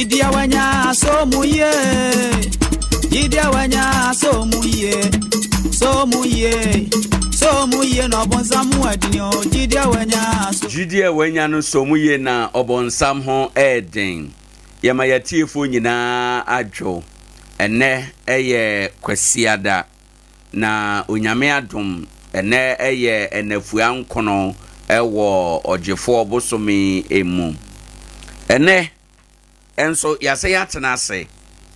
Gyidie wanya so mu yie. Gyidie wanya so mu yie. So mu yie. So mu yie na ɔbɔnsam ho adini o. Gyidie wanya so. Gyidie a wanya no so mu yie na ɔbɔnsam ho ɛɛden. Yɛma yɛtiefoɔ nyinaa adwo. Ɛnɛ ɛyɛ Kwasiada na Onyame adom, ɛnɛ ɛyɛ ɛnafua 9 ɛwɔ Ɔgyefoɔ bosome emu. Ɛnɛ ɛnso yɛasɛ yɛatena ase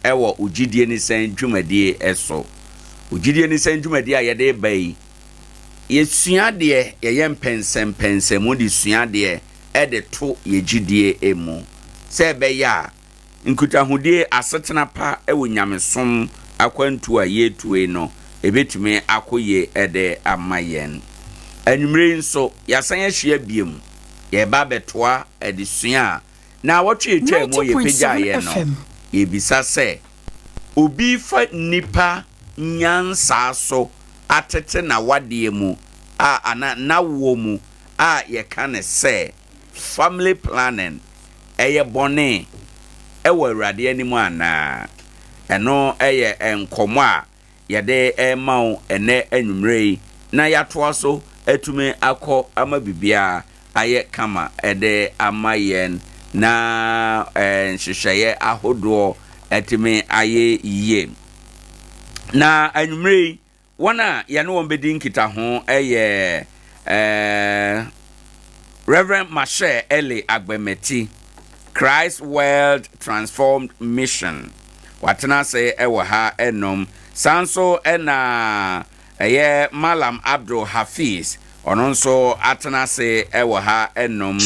ɛwɔ Ogyidie ne Sɛn dwumadie ɛso. Ogyidie ne Sɛn dwumadie a yɛde ba yi, yɛsua deɛ yɛyɛ mpɛnsɛmpɛnsɛmu de sua deɛ ɛde to yɛgyidie emu sɛ ɛbɛyɛ a nkutahodie asetena pa ɛwɔ nyamesom akwantu a yɛtue no ebɛtumi akɔ yie ɛde ama yɛn. Anwummere yi nso yɛasan ahyia biom, yɛba abɛtoa adesua a na wɔtwe etwa mu yɛpagyaeɛ no. 90.7 FM. Yɛbisa sɛ obi fa nipa nyansaa so atete n'awadeɛ mu a ana n'awoɔ mu a yɛka ne sɛ family planning ɛyɛ bɔne ɛwɔ Awurade anim anaa? Ɛno ɛyɛ nkɔmmɔ a yɛde ɛma wo ɛnɛ anwummerɛ yi na yɛatoa so atumi akɔ ama biribiara ayɛ kama ɛde ama yɛn na nhyehyɛeɛ ahodoɔ atumi ayɛ yie. Na anwummerɛ yi, wɔn a yɛne wɔn bɛdi nkitaho ɛyɛ Reverend Mashe Eli Agbemeti, Christ World Transformed Mission, watena ase ɛwɔ ha ɛnom. Saa nso ɛna ɛyɛ Malam Abdul Hafiz, ɔno nso atena ase ɛwɔ ha ɛnom.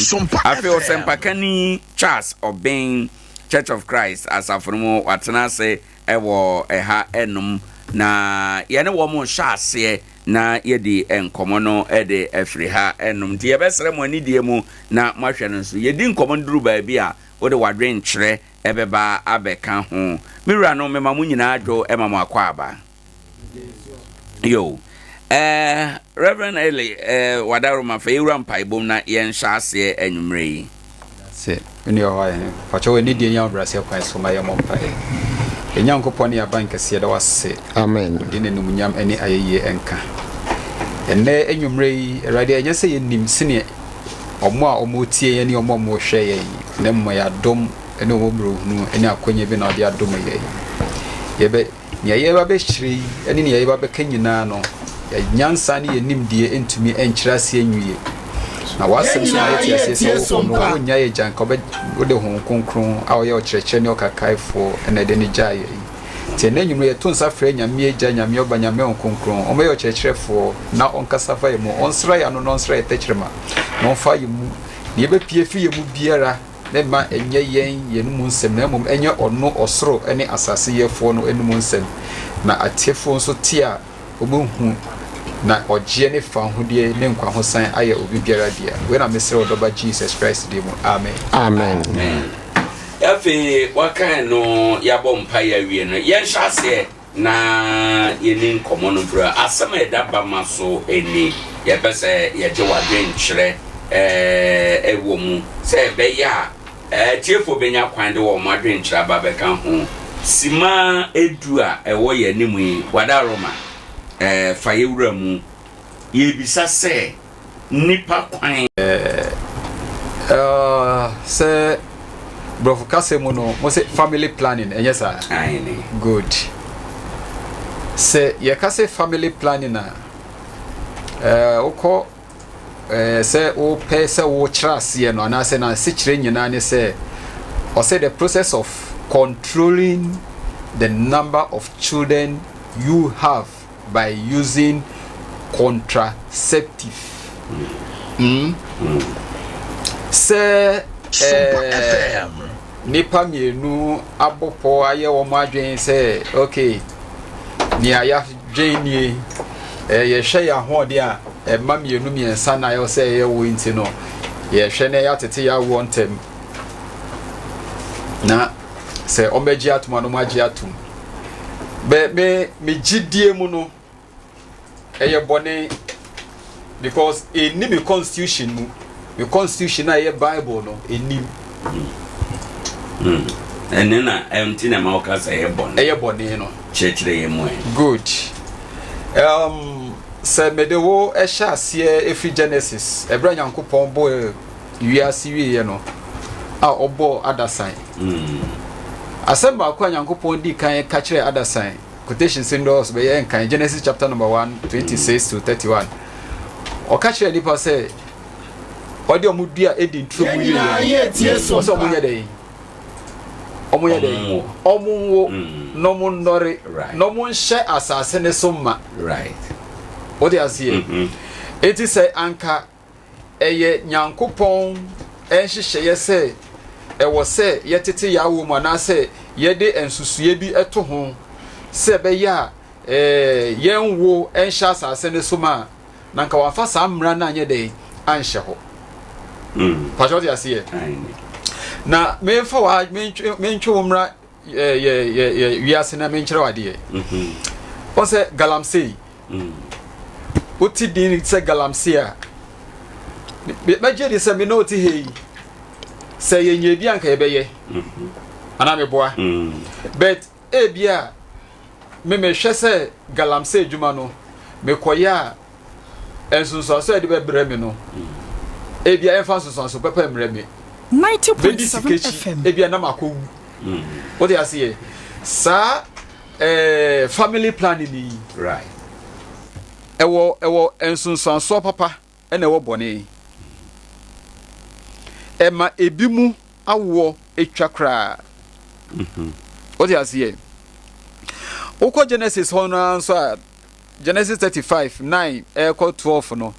Afei ɔsɛmpakani Charles Ɔbɛn, Church of Christ asafo no mu, watena ase ɛwɔ ɛha ɛnom na yɛne wɔn hyɛ aseɛ na yɛdi nkɔmmɔ no ɛde afiri ha ɛnom. Nti yɛbɛsrɛ mo anidie mu na moahwɛ no nso. Yɛdi nkɔmmɔ no duru baabi a wode wadwenkyerɛ ɛbɛba abɛka ho. Me wura no, mema mo nyinaa dwo, ɛma mo akɔ aba yo. Reverend Eli, wadaroma fa yɛwura mpaebom na yɛnhyɛ aseɛ anwummerɛ yi. Sɛ wone ɔhɔ ayɛ fakyɛ wɔ anidie ne ahobrɛaseɛ kwan so ma yɛmmɔ mpaeɛ. Ɛnyankopɔn ne aban kɛseɛ, da wase. Amen. Wode n'anumnyam ne ayɛyie ɛnka. Ɛnnɛ anwummerɛ yi, Awurade, ɛnyɛ sɛ yɛnim sɛneɛ ɔmo a ɔmo tie yɛn ne ɔmo a ɔmo hwɛ yɛn, na mmom yɛ adom ne ɔmo mmorɔhunu ne akwanya bi na ɔde adom yɛn. Yɛbɛ nea yɛba bɛkyerɛ yi ne nea yɛba bɛka nyinaa no, nyansa ne yɛn nimdeɛ ntumi nkyerɛ aseɛ nwie. Na w'asɛm so na yɛte aseɛ sɛ wokɔ no wonnya yɛ gya nka wode Honhom Kronkron a ɔyɛ ɔkyerɛkyerɛ ne ɔkakaefoɔ na ɛde no gyaa yɛ yi. Nti ɛnɛ anwummerɛ yɛto nsa frɛ Nyame Agya, Nyame Ɔba, Nyame Honhom Kronkron, ɔmmɛyɛ ɔkyerɛkyerɛfoɔ na ɔnkasa fa yɛ mu, ɔnsra yɛ ano na ɔnsra yɛ tɛkyerɛma, na ɔmfa yɛ mu deɛ ɛbɛpie firi yɛ mu biara na mma ɛnyɛ yɛn yɛn mu nsɛm, na mmom ɛnyɛ ɔno ɔsoro ne asase yɛfoɔ no anom nsɛm, na atiefoɔ nso te a wɔbɛhu na ɔgyeɛ ne fawohodie ne nkwahosan ayɛ obi biara dea. Wei na mesrɛ wɔ dɔba Jesus Christ din mu, amen. Amen. Afei wakan no, yɛabɔ mpaeɛ awie no, yɛnhyɛ aseɛ na yɛni nkɔmmɔ no mfiri. Asɛm a ɛda bama so ani, yɛpɛ sɛ yɛgye w'adwenkyerɛ ɛwɔ mu sɛ ɛbɛyɛ a tiefoɔ bɛnya kwan de wɔn adwenkyerɛ aba bɛka ho. Sima 10 a ɛwɔ yɛn anim yi, wadaroma fa yɛwura mu. Yɛbisa sɛ nipa kwan Sɛ borɔfo kasa mu no, mo sɛ family planning, ɛnyɛ saa? Aane. Good. Sɛ yɛka sɛ family planning a, wokɔ sɛ wopɛ sɛ wokyerɛ aseɛ no anaasɛ n'asekyerɛ nyinaa ne sɛ ɔsɛ the process of controlling the number of children you have by using contraceptive. Sɛ nipa mmienu abɔ pɔ ayɛ wɔn adwene sɛ, okay, nea yɛadwene nie, yɛhwɛ yɛn ahoɔden a ɛma mmienu mmiɛnsa na ɛwɔ sɛ ɛyɛ wo nti no, yɛhwɛ na yɛatete yɛawoɔ ntɛm na sɛ ɔmbɛgye atom a, no agye atom. Bɛ me me gyidie mu no, ɛyɛ bɔne because ɛnni me constitution mu. Me constitution a ɛyɛ Bible no, ɛnim. Ɛne na ɛnti na ɛma woka sɛ ɛyɛ bɔne. Ɛyɛ bɔne no. Kyerɛkyerɛ yɛn mu ɛ. Good. Um, sɛ mede wo hyɛ aseɛ ɛfiri Genesis, ɛberɛ a Nyankopɔn bɔɔ wiase wieɛ no, a ɔbɔɔ adasan. Mm. Asɛm baako a Nyankopɔn dii kan ka kyerɛɛ adasan, quotation sɛ ndɔɔso bɛyɛ nkan, Genesis chapter number 1, 26 to 31. Ɔka kyerɛɛ nipa sɛ, ɔde ɔmo dua Eden turo mu wieɛ no, ɔsɛ ɔmo nyɛ dɛn? Ɔmo yɛ dɛn? Ɔmo nwo mm. na ɔmo nnɔre na ɔmo nhyɛ asase ne so ma. Wote aseɛ? Mm-hmm. Eti sɛ anka ɛyɛ Nyankopɔn nhyehyɛeɛ sɛ ɛwɔ sɛ yɛtete yɛn awoɔ mu anaasɛ yɛde nsusuiɛ bi to ho sɛ ɛbɛyɛ a yɛn wo nhyɛ asase no so ma a, na nka wamfa saa mmara no anyɛ dɛn anhyɛ hɔ. Mm. Pakyɛ wote aseɛ? Na memfa wa mentwe wo mmra yɛ yɛ yɛ wiase na menkyerɛ wo adeɛ. Mm-hmm. Wɔn sɛ galamsey. Mm. Wote din sɛ galamsey a, mɛgye di sɛ me na ɔte ha yi sɛ yɛnyɛ bi anka yɛbɛyɛ. Mm-hmm. Anaa meboa. Mm. But ebia me mehwɛ sɛ galamsey adwuma no mekɔyɛ a nsunsuanso a ɛde bɛbrɛ me no ebia ɛmfa nsunsuanso pɛpɛ mmerɛ me bɛdi sika akyi ebia na makɔwu mm. wote aseɛ saa eh, family planning yi right. ɛwɔ ɛwɔ nsunsuansoɔ papa ɛna ɛwɔ bɔne ɛma ebi mu awoɔ atwa koraa mm-hmm. wote aseɛ wokɔ Genesis hɔ no ara nso a Genesis 35, 9 ɛrekɔ 12 no,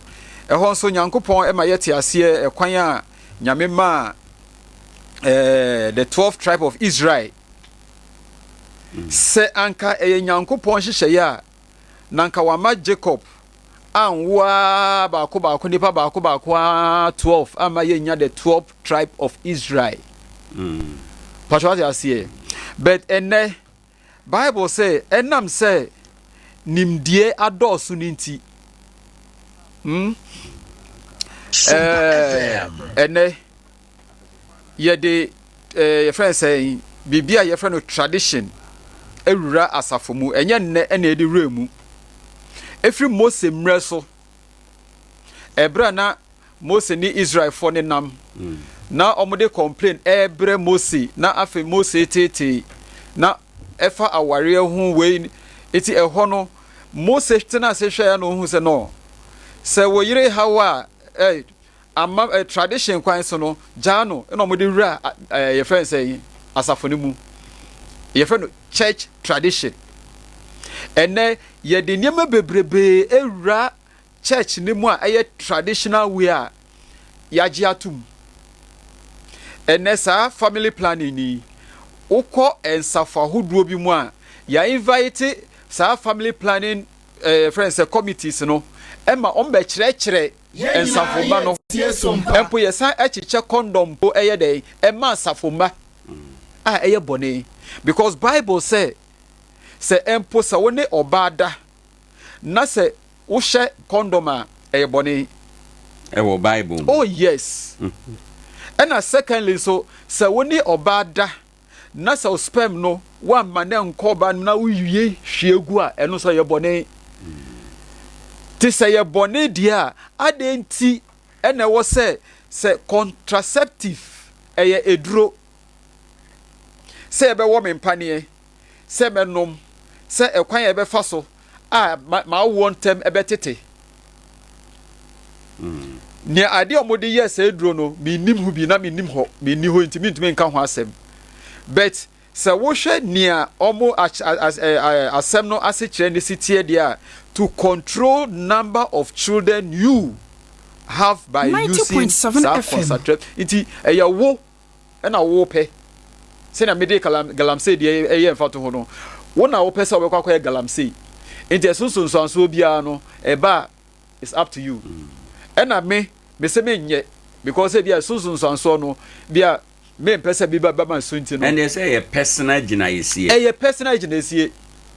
ɛhɔ nso Nyankopɔn ma yɛte aseɛ ɛkwan a Nyame maa eh, the 12 tribe of Israel. Sɛ anka ɛyɛ Nyankopɔn nhyehyɛeɛ a, na anka wama Jacob anwo ara baako baako nipa baako baako ara 12 ama yɛnya the 12 tribe of Israel. Mm. Pastor wate aseɛ. But ɛnɛ Bible se ɛnam sɛ nimdeɛ adɔɔso no nti, hmm, ɛnɛ yɛde yɛfrɛ no sɛ biribi a yɛfrɛ no tradition awura asafo mu. Ɛnyɛ nnɛ ɛna yɛde wura mu. Ɛfiri Mose mmerɛ so, ɛberɛ a na Mose ne Israelfoɔ no nam, na wɔde complain ɛrebrɛ Mose, na afei Mose teetee, na ɛfa awareɛ ho wei, eti ɛhɔ no, Mose tena ase hwɛɛ na ohun sɛ no, sɛ wo yere haw a, ɛ, ama ɛ, tradition kwan so no, gyaa no, ɛna wɔde wura ɛ, yɛfrɛ no sɛ asafo no mu, yɛfrɛ no church tradition. Ɛnɛ yɛde nneɛma bebrebe awura church no mu a ɛyɛ traditional way a yɛagye atom. Ɛnɛ saa family planning yi, wokɔ nsafo ahodoɔ bi mu a, yɛ invite saa family planning eh, yɛfrɛ no sɛ committees no ɛma wɔn bɛkyerɛkyerɛ nsafo mma no. Mpo yɛsan kyekyɛ condom mpo ɛyɛ dɛn ɛma asafo mma a ɛyɛ bɔne because Bible sɛ sɛ mpo sɛ wo ne ɔbaa da Na sɛ wohyɛ kɔndɔm a, ɛyɛ bɔne. Ɛwɔ Bible mu. Oh yes. Ɛna secondly nso, sɛ wo ne ɔbaa da na sɛ wo sperm no woamma no ankɔ ɔbaa no mu na wowie hwie gu a, ɛno nso ɛyɛ bɔne. Te sɛ ɛyɛ bɔne deɛ a, adɛn nti ɛna ɛwɔ sɛ sɛ contraceptive ɛyɛ aduro sɛ yɛbɛwɔ me mpaneɛ sɛ mɛnom, sɛ ɛkwan a yɛbɛfa so a m'awoɔ ntɛm bɛtete. Nea adeɛ a wɔde yɛɛ saa aduro no, mennim ho bi na mennim hɔ, menni hɔ nti mentumi nka ho asɛm. But sɛ wohwɛ nea wɔn asɛm no asekyerɛ ne si teɛ deɛ a, to control number of children you have by using saa contraceptive nti ɛyɛ wo na wopɛ, sɛnea mede galamsey deɛ ɛyɛ mfatoho no, wo na wopɛ sɛ wobɛkɔ akɔyɛ galamsey. Nti ɛso nsonsoansoɔ biara no, ɛba a, it's up to you. Ɛna me, mese menyɛ, because ebi a ɛso nsonsoansoɔ no, bi a mempɛ sɛ bi bɛba so nti no. Ɛndeɛ sɛ ɛyɛ personal gyinaeɛsie. Ɛyɛ personal gyinaeɛsie.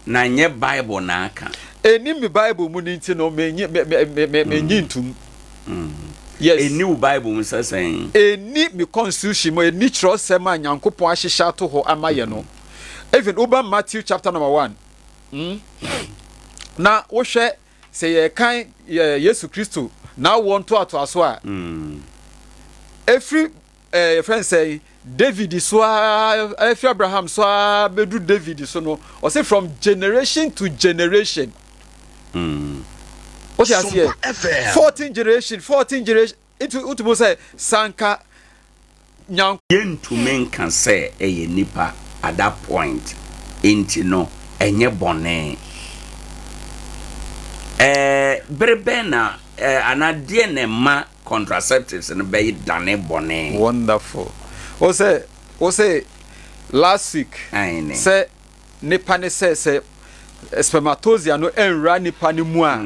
Na nyɛ Bible na aka. Ɛnni me Bible mu no nti no, mennye ntom. Yes. Ɛnni wo Bible mu sɛ sɛn? Ɛnni me constitution mu, ɛnni kyerɛwsɛm a Nyankopɔn ahyehyɛ ato hɔ ama yɛ no. Even woba Matthew chapter number 1, mm, na wohwɛ sɛ yɛrekan Yesu Kristo n'awoɔ ntoatoaso a, ɛfiri eh, yɛfrɛ no sɛn, David so ara, ɛfiri Abraham so ara bɛduru David so no, ɔse from generation to generation. Wote aseɛ? 14 generation, 14 generation, nti wotumi sɛ sanka Nyank. Yɛntumi nka sɛ ɛyɛ nipa at that point nti no ɛnyɛ bɔne. Ɛɛ bere bɛn na ɛɛ anaa deɛn na ɛma contraceptives no bɛyɛ dane bɔne? Wonderful. Wo sɛ wo se last week Aane. sɛ nipa ne sɛ sɛ spermatozoa no anwura nipa no mu a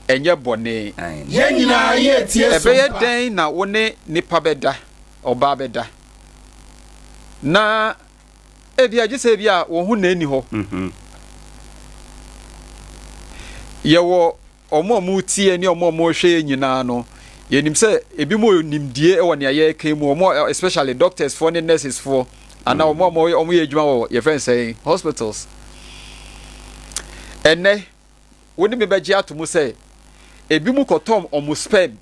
ɛnyɛ bɔne. Yɛn nyinaa yɛretie Ɛbɛyɛ Sompa. dɛn na wo ne nipa bɛda, ɔbaa bɛda, na ebia gye sɛ ebia wo ho na ɛnni hɔ. Yɛwɔ Wɔn a wɔretie ne wɔn a wɔrehwɛ yɛn nyinaa no, yɛnim sɛ ebinom wɔ nimdie wɔ nea yɛreka yi mu, wɔn especially doctors foɔ ne nurses foɔ, anaa wɔn a wɔyɛ adwuma wɔ yɛfrɛ no sɛn hospitals. Ɛnnɛ, wo ne me bɛgye ato mu sɛ ebinom kɔtɔn wɔn sperm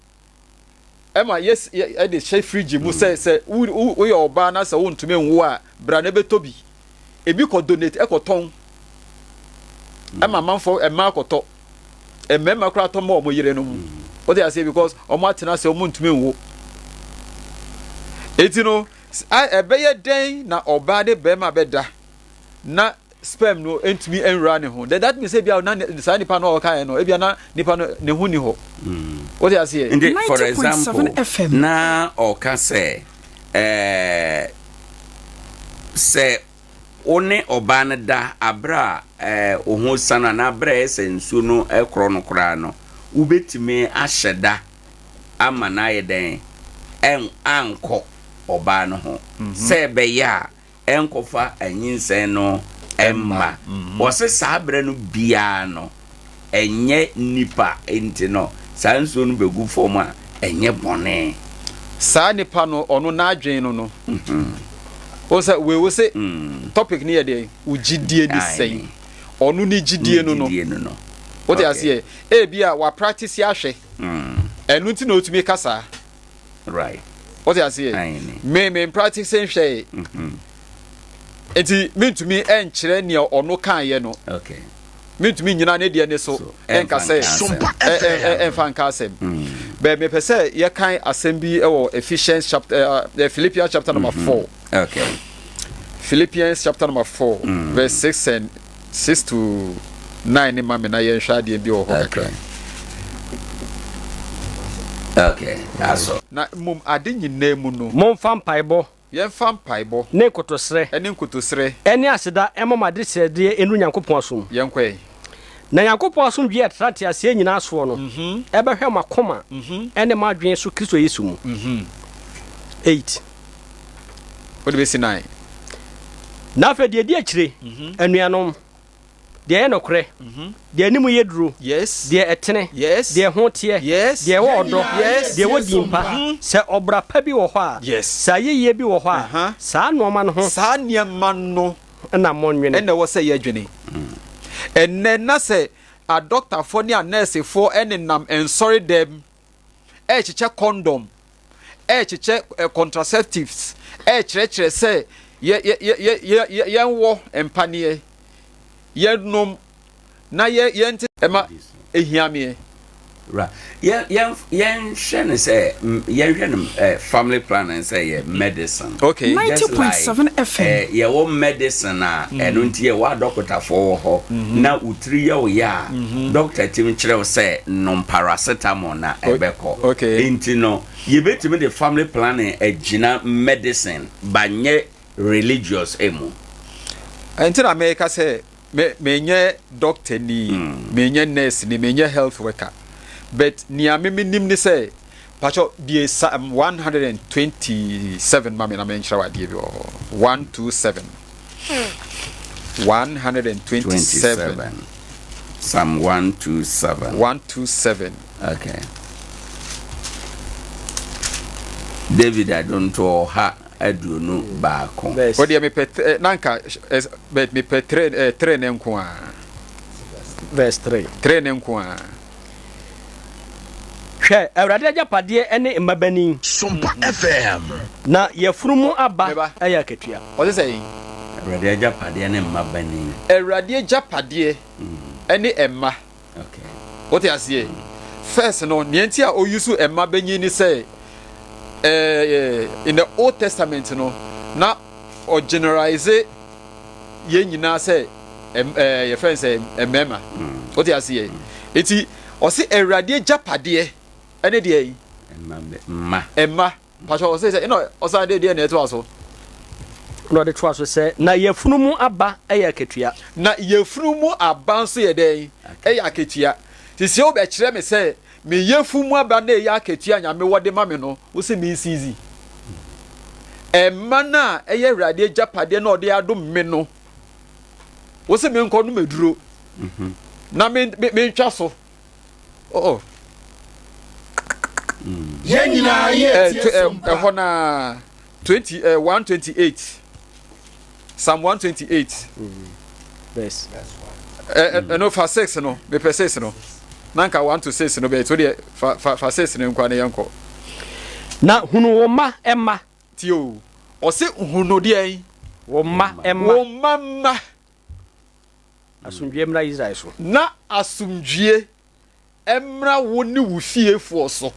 ɛma yɛs yɛ ɛde hyɛ fridge mu sɛ sɛ wo wo woyɛ ɔbaa na sɛ wontumi nwo a bra na ɛbɛtɔ bi. Ebi kɔ donate ɛkɔtɔn ɛma amanfoɔ mmaa kɔtɔ. Mmarima koraa tɔ ma wɔn yerenom. Wote aseɛ because wɔn atena ase wɔn ntumi nwo. Eti no ɛbɛyɛ dɛn na ɔbaa ne barima bɛda na sperm no ntumi nwura ne ho? Then that means ebia na saa nipa no a ɔka yɛ no ebia na nipa no ne ho ni hɔ. Wote aseɛ? Nti for 90.7 example FM. na ɔka sɛ ɛɛ sɛ Wo ne ɔbaa no da bere a wo ho resa no anaa bere a ɛyɛ sɛ nsuo no rekorɔ no koraa no, wobɛtumi ahyɛ da ama no ayɛ dɛn? Ankɔ ɔbaa no ho sɛ ɛbɛyɛ a ɛnkɔfa anyinsɛn no mma. Wɔse saa berɛ no biara no, ɛnyɛ nnipa nti no, saa nsuo no bɛgu fam a, ɛnyɛ bɔne. Saa nipa no, ɔno n'adwene no no. Wohu sɛ wei wo se topic no yɛ deɛn? Wo gyidie ne sɛn? Ɔno ne gyidie no no. Wote aseɛ? Ebia wa practice ahwɛ. Ɛno nti na ɔtumi ka saa. Right. Wote aseɛ? Me me practice nhwɛe. Nti mentumi nkyerɛ nea ɔno kaeɛ no. Okay. Mentumi nnyina ne deɛ ne so nka sɛ ɛmfa nka asɛm. Bɛ mepɛ sɛ yɛkan asɛm bi wɔ Ephesians chapter uh, Philippians chapter number 4. Okay. Philippians chapter number 4 verse 6 and 6 to 9 ne ma me na yɛnhwɛ adeɛ bi wɔ hɔ kakra. Okay. Aso. Na mmom ade nyinaa mu no. Momfa mpaebɔ Yɛmfa mpaebɔ. Ne nkotosrɛ. Ne nkotosrɛ. Ne aseda mmɔ mo adesrɛdeɛ nnuru Nyankopɔn asom. Yɛnkɔ ɛ. Na Nyankopɔn asomdwoeɛ a ɛtra nteaseɛ nyinaa soɔ no bɛhwɛ mo akoma ne mo adwene so Kristo Yesu mu. 8. Wode bɛsi 9. Na afei deɛ ɛdi akyire, anuanom, Deɛ ɛyɛ nokorɛ, deɛ anim yɛ duro, deɛ ɛtene, deɛ ɛho teɛ, deɛ ɛwɔ ɔdɔ, deɛ ɛwɔ din pa, sɛ ɔbra pa bi wɔ hɔ a, sɛ ayɛyie bi wɔ hɔ a, saa nnoɔma no ho. Saa nneɛma no na monnwene. Na ɛwɔ sɛ yɛdwene. Ɛnnɛ, na sɛ adɔktafoɔ ne anɛɛsefoɔ nenam nsɔredɛm rekyekyɛ kɔndɔm, rekyekyɛ contraceptives, rekyerɛkyerɛ sɛ yɛ yɛ yɛ yɛ yɛ yɛnwɔ mpaneɛ, yɛnom na yɛ yɛnte ɛma ehia meɛ. Ra yɛn yɛn yɛnhwɛ no sɛ yɛnhwɛ no eh, family planning sɛ yɛ medicine. Okay. Just like 90.7 FM. eh, yɛwɔ medicine a ɛno nti yɛwɔ adɔkotafoɔ wɔ hɔ na wo tiri yɛ wo yɛ a dɔkta tumi kyerɛ wo sɛ nom paracetamol na ɛbɛkɔ. Okay. Nti no yɛbɛtumi de family planning agyina medicine ba nyɛ religious mu. Ɛnti na meka sɛ me menyɛ doctor ni, menyɛ nurse ni, menyɛ health worker. But nea me menim ne sɛ pakyɛ bie Psalm 127 ma me na menkyerɛ wo adeɛ bi wɔ hɔ. 127. 127. Psalm 127. 127. Okay. David adwontoɔ 121. Verse. Wodeɛ mepɛ eh, na nka eh, but mepɛ tre eh, tre ne nko a. Verse 3. Tre ne nko a. Hwɛ, Awurade agyapadeɛ ne mmabanin. Sompa FM. Na yafunu mu aba Meba. yɛ akatua. Ɔse sɛn? Awurade agyapadeɛ ne mmabanin. Awurade agyapadeɛ ne mma. Okay. Wote aseɛ? First no, nea nti a ɔyusu mma banyin ne sɛ, eh, in the Old Testament no, na ɔgeneralize yɛn nyinaa sɛ eh, yɛfrɛ no sɛ mmarima. Wote aseɛ? Nti, ɔse Awurade agyapadeɛ ɛne deɛ yi? Mma. Mma. Mpakyɛ ɔse sɛ ɛna ɔsan de deɛ na ɛtoa so. Na ɔde toa so sɛ, na yafunu mu aba yɛ akatua. Na yafunu mu aba nso yɛ dɛn? Ɛyɛ akatua. Sisi wobɛkyerɛ me sɛ me yafunu mu aba na ɛyɛ akatua Nyame wɔ de ma me no, wo se me nsizi. Ɛma no a ɛyɛ Awurade agyapadeɛ na ɔde adom me no, wo se menkɔ nom aduro na mentwa so. Oh. Yɛn nyinaa yɛ tie so mpa. Ɛhɔ na 20 eh, 128 Psalm 128 verse. Ɛno fa 6 no mepɛ 6 no na nka 1 to 6 no bɛyɛ so deɛ fa fa fa 6 no nkwa ne yɛnkɔ. Na hunu wo mma mma. Tie o ɔse hunu deɛn. Wo mma mma. Wo mma mma. Asomdwoeɛ mmra Israel so. Na asomdwoeɛ mmra wo ne wo fiefoɔ so.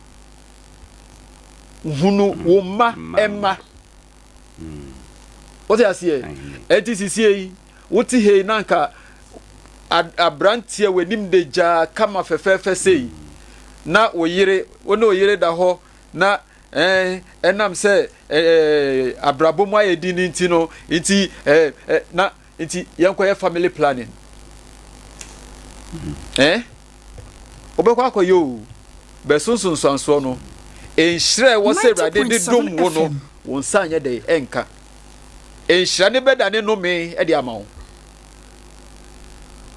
Hunu wo mma mma. Wote aseɛ? Ɛnti sisie yi, wote hei na nka aberanteɛ w'anim de gyaa kama fɛfɛɛfɛ sei na wo yere, wo ne wo yere da hɔ na ɛnam sɛ abrabɔ mu ayɛ din nti no nti na Nti yɛnkɔyɛ family planning. Eh? Wobɛkɔ akɔyɛ o. Bɛso nsonsansoɔ no, nhyira a ɛwɔ sɛ Awurade de dom wo no, wo nsa anyɛ dɛn ɛnka. Nhyira no bɛdane nnome de ama wo.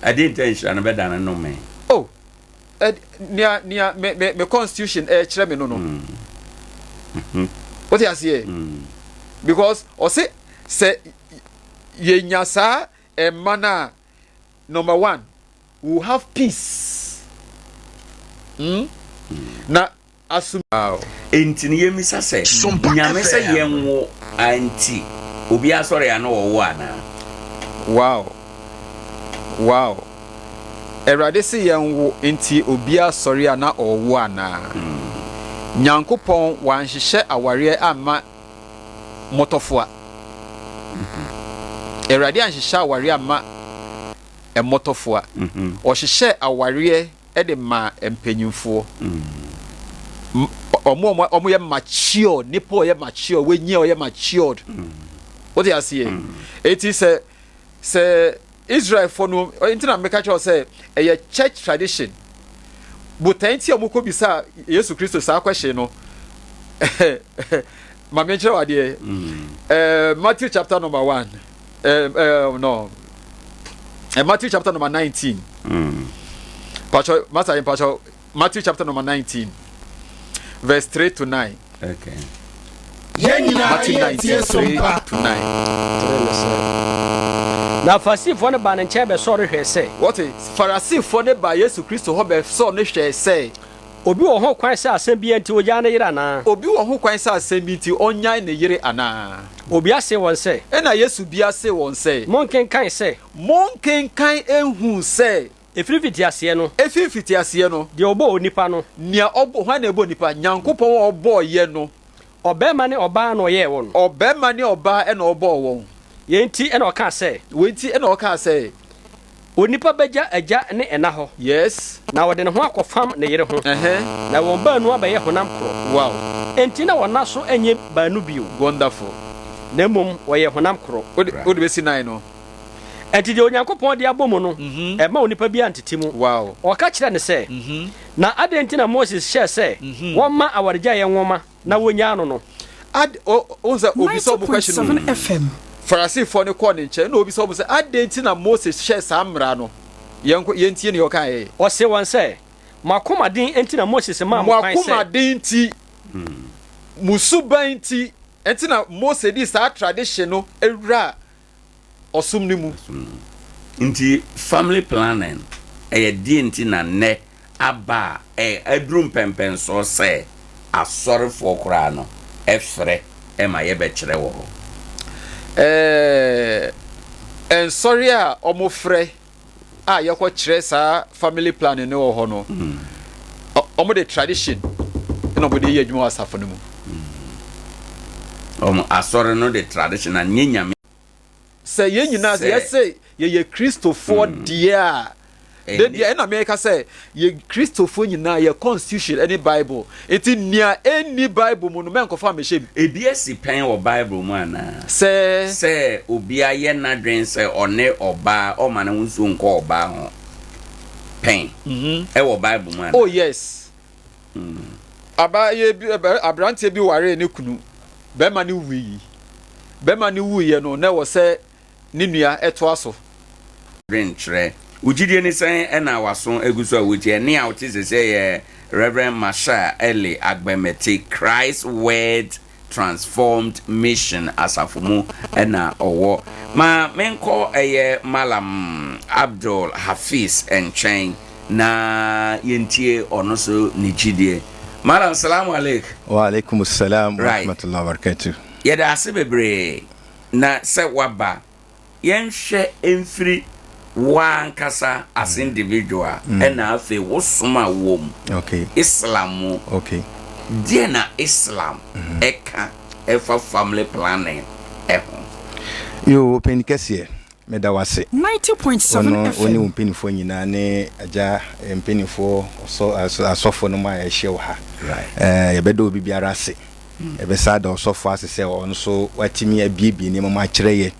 Ɛdeɛn nti a nhyira no bɛdane nnome? Oh, nea nea me me me constitution ɛkyerɛ me no no. Wote aseɛ? Because ɔse sɛ yɛnya saa mma no a, number one, we will have peace. Mm? Na asom. Wow. Enti no yɛmmisa sɛ, Nyame sɛ yɛnwo a nti obiara sɔre a na ɔwo anaa? Wow. Wow. Awurade se yɛnwo nti obiara sɔre a na ɔwo anaa? Nyankopɔn wanhyehyɛ awareɛ amma mmɔtɔfoa. Awurade anhyehyɛ awareɛ amma mmɔtɔfoa. Ɔhyehyɛɛ awareɛ de maa mpanyinfoɔ. Wɔn a wɔyɛ matured, nipa a ɔyɛ matured, wɔnyi a ɔyɛ matured. Wote aseɛ? Eti sɛ sɛ Israelfoɔ no, nti na meka kyerɛ wo sɛ ɛyɛ church tradition. Botae nti a wɔkɔ bisa Yesu Kristo saa question no, ma menkyerɛ wo adeɛ. Mm. Matthew chapter number 1. Uh, uh, no. Uh, Matthew chapter number 19. Mm. Pacho, Master, Pacho, Matthew chapter number 19, verse 3 to 9. Okay. Yɛn nyinaa Matthew yɛ 19, tie so 3 mpa. to 9. Na Farisifoɔ no baa ne nkyɛn bɛsɔɔ no hwɛɛ sɛ. Wɔte, Farisifoɔ no baa Yesu Kristo hɔ bɛsɔɔ no hwɛɛ sɛ. Obi wɔ ho kwan sɛ asɛm biara nti ɔgyaa ne yere anaa? Obi wɔ ho kwan sɛ asɛm bi nti ɔnyae ne yere anaa? Obua see wɔn sɛ. Ɛnna Yesu bua see wɔn sɛ. Monkenkan sɛ. Monkenkan nhuu sɛ. Ɛfiri mfitiaseɛ no. Ɛfiri mfitiaseɛ no. Deɛ ɔbɔɔ onipa no. Nea ɔbɔ, hwan na ɛbɔɔ onipa? Nyankopɔn a ɔbɔɔ yɛ no. Ɔbarima ne ɔbaa na ɔyɛɛ wɔn. Ɔbarima ne ɔbaa na ɔbɔɔ wɔn. Yei nti na ɔkaa sɛ. Wei nti na ɔkaa sɛ. Onipa bɛgya agya ne ɛna hɔ. Yes. Na ɔde ne ho akɔfam ne yere ho. Ɛhɛn. Na wɔn baanu abɛyɛ honam korɔ. Wow. Enti na wɔnna so nyɛ baanu bio. Wonderful. Na mmom wɔyɛ honam korɔ. Wode, wode bɛsi nan no. Enti deɛ Onyankopɔn de abɔ mu no, mma onipa biara ntete mu. Ɔka kyerɛɛ no sɛ, Na adɛn nti na Moses hyɛɛ sɛ wɔmma awaregyaeɛ nwoma na wɔnnyaa no no? Ad, o, wohu sɛ obisa wɔn question no. 90.7 FM. Farisifoɔ no kɔɔ ne nkyɛn na obisa wɔn sɛ, adɛn nti na Moses hyɛɛ saa mmara no? Yɛnkɔ, yɛntie nea ɔkaeɛ. Ɔsee wɔn sɛ, Mo akoma den nti na Moses maa mo Mo kwan sɛ. akoma den nti. Mo suban nti, ɛnti na Mose de saa tradition no wuraa ɔsom no mu. Nti family planning ɛyɛ deɛ nti na nnɛ aba a aduru mpɛnpɛnsoɔ sɛ asɔrefoɔ koraa no frɛ ma yɛbɛkyerɛ wɔ hɔ? Ɛɛ nsɔre a wɔfrɛ a yɛkɔ kyerɛ saa family planning no wɔ hɔ no, wɔn de tradition na wɔn de yɛ adwuma wɔ asafo no mu. Wɔn asɔre no de tradition na nye Nyame. Sɛ yɛn nyinaa sɛ yɛsɛ yɛyɛ Kristofoɔ deɛ a, da bia ɛna meka sɛ yɛ Kristofoɔ nyinaa yɛ constitution ɛne Bible. Nti nea ɛnni Bible mu no mɛnkɔfa mmɛhyɛ mu. Ebi asi pɛn wɔ Bible mu anaa? Sɛ. Sɛ obi ayɛ n'adwene sɛ ɔne ɔbaa ɔmma ne ho nsuo nkɔ ɔbaa ho pɛn ɛwɔ Bible mu anaa? Oh yes. Abaayewa bi, aberanteɛ bi waree ne kunu, bɛrima no wui. Bɛrima no wuiɛ no, na ɛwɔ sɛ ne nua toa so. Dwenkyerɛ, Wo gyidie ne sɛn ɛna w'aso agu so a wotie? Ɛnne a wote seesei yɛ Rev. Marshall Eli Agbemeti, Christ Word Transformed Mission asafo mu na ɔwɔ. Ma menkɔ ɛyɛ Mallam Abdul Hafiz nkyɛn na yɛntie ɔno nso ne gyidie. Mallam, Salaam Aleik. Wa alaikum salam wa Right. rahmatullahi wa barakatuh. Yɛda ase bebree na sɛ woaba. Yɛnhwɛ mfiri woankasa as individual ɛna afei wo som a wowɔ mu, Islam mu, deɛn na Islam ɛka ɛfa family planning ɛho? Yoo ɔpanin kɛseɛ meda wo ase wo no wo ne wo mpaninfoɔ nyinaa ne agya mpaninfoɔ ɔsɔ asɔfoɔ nom a yɛahyia wɔ ha yɛbɛda obi biara ase. Yɛbɛsan ada ɔsɔfo ase sɛ ɔno nso watumi abiebie nneɛma mu akyerɛ yɛ.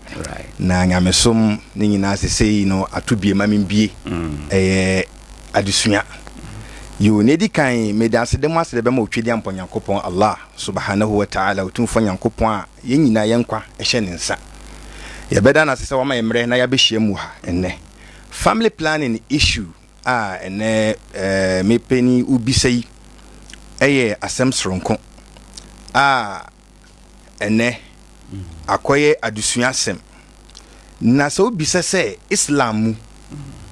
Na nyamesom ne nyinaa sesei no ato bie ma membie. Ɛyɛ adesua. Yoo, nea edi kan, mede aseda mu aseda bɛma Otwedeampɔ Nyankopɔn Allah, Subahanahu wa Ta'ala, Otumfoɔ Nyankopɔn a yɛn nyinaa yɛn nkwa hyɛ ne nsa. Yɛbɛda no ase sɛ wama yɛn mmerɛ na yɛabɛhyia mu ha nnɛ. Family planning issue. a ɛnnɛ mepɛ ni wobisa yi yɛ asɛm soronko a ɛnnɛ akɔyɛ adesua asɛm. Na sɛ wobisa sɛ Islam mu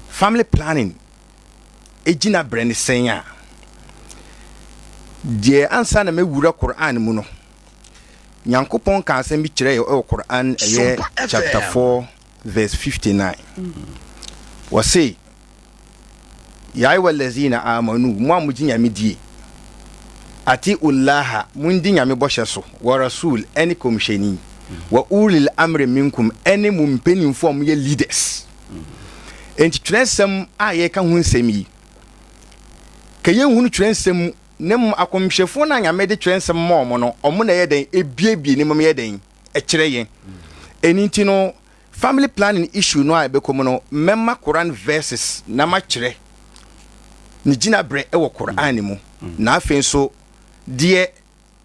family planning gyina berɛ ne sɛn a, deɛ ansa na mɛwura Quran mu no, Nyankopɔn ka asɛm bi kyerɛ yɛ wɔ Quran ɛyɛ chapter 4 verse 59. Wɔse, Ya ayuha lazina amanu, mo a mogye Nyame die, ati ullaha, mondi Nyame bɔhyɛ so, wa rasul, ɛne kɔmhyɛni, wa ulil amri minkum, ɛne mo mpanimfoɔ a moyɛ leaders. Enti twerɛnsɛm a yɛka ho nsɛm yi, ka yɛnhunu twerɛnsɛm mu, na mmom akɔmhyɛfoɔ no a Nyame de twerɛnsɛm ma wɔn no, wɔn na ɛyɛ dɛn, ebiebie nneɛma mu yɛ dɛn, ɛkyerɛ yɛn. Ɛno nti no, family planning issue no a ɛbɛkɔ mu no, mɛma Quran verses na makyerɛ ne gyinaberɛ wɔ Quran mu, na afei nso deɛ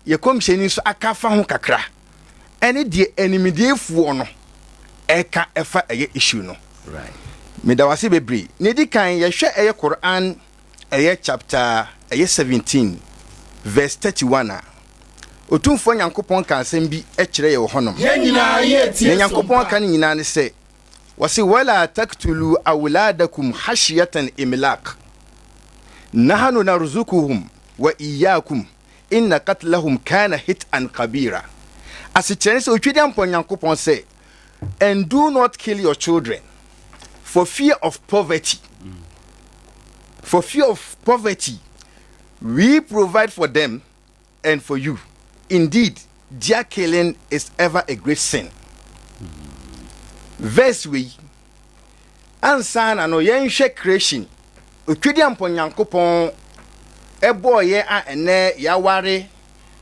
yɛ kɔmhyɛni nso aka afa ho kakra, ɛne deɛ animdeefoɔ no ɛka ɛfa ɛyɛ issue no. Meda wo ase bebree. Nea ɛdi kan, yɛhwɛ ɛyɛ Quran ɛyɛ chapter ɛyɛ 17 verse 31 a, Otumfoɔ Nyankopɔn ka asɛm bi kyerɛ yɛ wɔ hɔnom. Yɛn nyinaa yɛ Nea tie Nyankopɔn sompa. ka no nyinaa ne sɛ, wɔse, Wala taktulu awladakum khashyatan imlaq, nahanu narzukuhum wa iyyakum, inna qatlahum kana hit'an kabira. Asekyerɛ ne sɛ, Otwedeampɔn Nyankopɔn sɛ, And do not kill your children for fear of poverty. For fear of poverty, we provide for them and for you. Indeed, their killing is ever a great sin. Verse wei, ansa na no yɛnhwɛ creation. Otwedeampɔn Nyankopɔn ɛbɔɔ yɛn a ɛnɛ yɛaware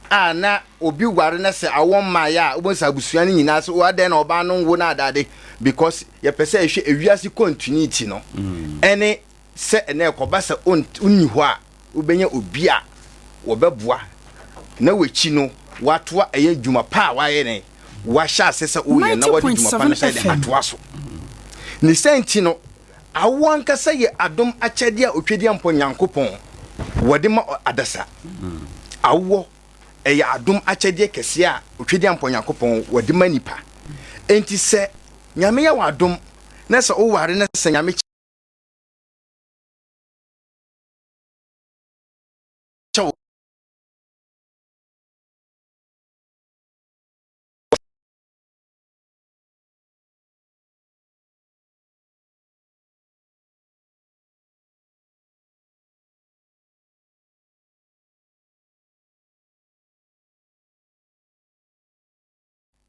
a na obi ware na sɛ awɔ mmaeɛ a wobɛhu sɛ abusua no nyinaa sɛ oh adɛn na ɔbaa no nwo no adaade because yɛpɛ sɛ yɛhwɛ ewiase continuity no ɛne sɛ ɛnɛ ɛkɔba sɛ wonni hɔ a wobɛnya obi a wɔbɛboa na w'akyi no watoa ɛyɛ dwuma pa a wayɛ ne wahyɛ ase sɛ woyɛ na wɔde dwuma pa no sɛ de atoa so ne sɛ nti no Awo ankasa yɛ adom akyɛdeɛ a Otwedeampɔ Nyankopɔn wɔde ma adasa. Awoɔ Ɛyɛ adom akyɛdeɛ kɛseɛ a Otwedeampɔ Nyankopɔn wɔde ma nipa. Enti sɛ Nyame yɛ wo adom na sɛ woware na sɛ Nyame kyɛ wo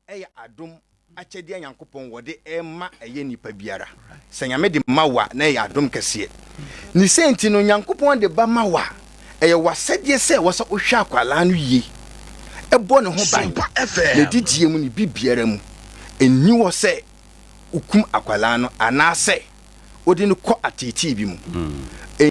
Ɛyɛ adom akyɛdeɛ a Nyankopɔn wɔde rema ɛyɛ nipa biara. Sɛ Nyame de ma wo a, na ɛyɛ adom kɛseɛ. Ne sei nti no, Nyankopɔn de ba ma wo a, ɛyɛ w'asɛdeɛ sɛ ɛwɔ sɛ wohwɛ akwadaa no yie, bɔ ne ho ban, n'adidie mu, ne biribiara mu. Ɛnni hɔ sɛ wokum akwadaa no anaasɛ wode no kɔ ateetee bi mu.